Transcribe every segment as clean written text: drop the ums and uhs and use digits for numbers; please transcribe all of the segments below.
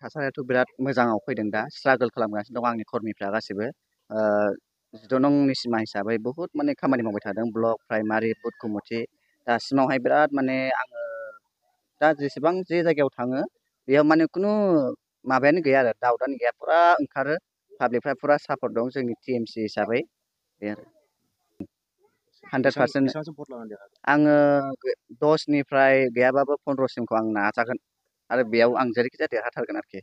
थासारियाथ' बिराद मोजाङाव फैदों दा स्ट्रागोल खालामगासिनो दं आंनि कर्मिफ्रा गासिबो 19 सिमा हिसाबै बहुत माने खामानि मावबाय थादों ब्लक प्राइमारि बुथ कमिटि दासिमावहाय बिराद माने आङो दा जेसेबां जे जायगायाव थाङो बेयाव माने खुनु माबायानो गैया आरो दाउटआनो गैया फुरा ओंखारो पाब्लिकफ्रा फुरा सापर्ट दं जोंनि टिएमसि हिसाबै बे आरो 100% आङो 10निफ्राय गैयाबाबो 15सिमखौ आं नाजागोन आरो बेयाव आं जेरैखिजाया देरहाथारगोन आरोखि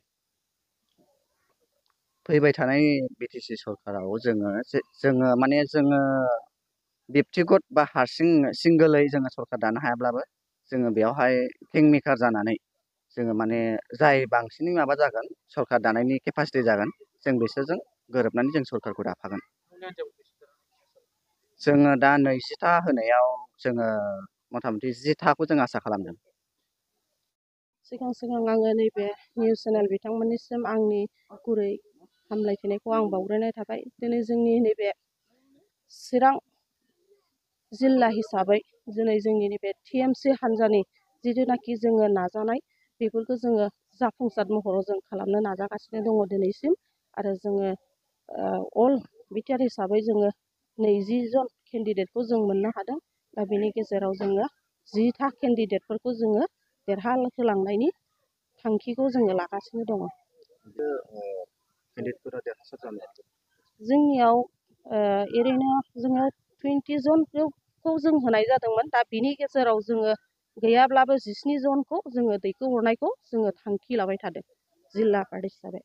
फैबाय थानाय बिटिसि सरकाराव जोङो बेक्तिगत बा हारसिं सिंगोलै जोङो सरकार दानो हायाब्लाबो जोङो बेयावहाय किंमेकार जानानै जोङो माने जाय बांसिनै माबा जागोन सरकार दानायनि केपासिटि जागोन जों बिसोरजों गोरोबनानै जों सरकारखौ दाफागोन जोङो दा 20था होनायाव जोङो मथा-मथि 10थाखौ जों आसा खालामदों सिगां आङो नैबे निउस चेनेल बिथांमोननिसिम आंनि गुरै हामलायथिनायखौ आं बावग्रोनाय थाबाय दिनै जोंनि नैबे चिरां जिल्ला हिसाबै दिनै जोंनि नैबे टिएमसि हान्जानि जिथुनाखि जोङो नाजानाय बेफोरखौ जोङो जाफुंसार महराव जों खालामनो नाजागासिनो दङ दिनैसिम आरो जोङो अल बिटिआर हिसाबै जोङो 20 जन केन्डिडेटखौ जों मोननो हादों दा बेनि गेजेराव जोङो 10था केन्डिडेटफोरखौ जोङो देरहाहोलांनायनि थांखिखौ जोङो लागासिनो दङ जोंनियाव ओरैनो जोङो 20 जनखौ जों होनाय जादोंमोन दा बिनि गेजेराव जोङो गैयाब्लाबो 17 जनखौ जोङो दैखोहरनायखौ जोङो थांखि लाबाय थादों जिल्ला पार्टी हिसाबै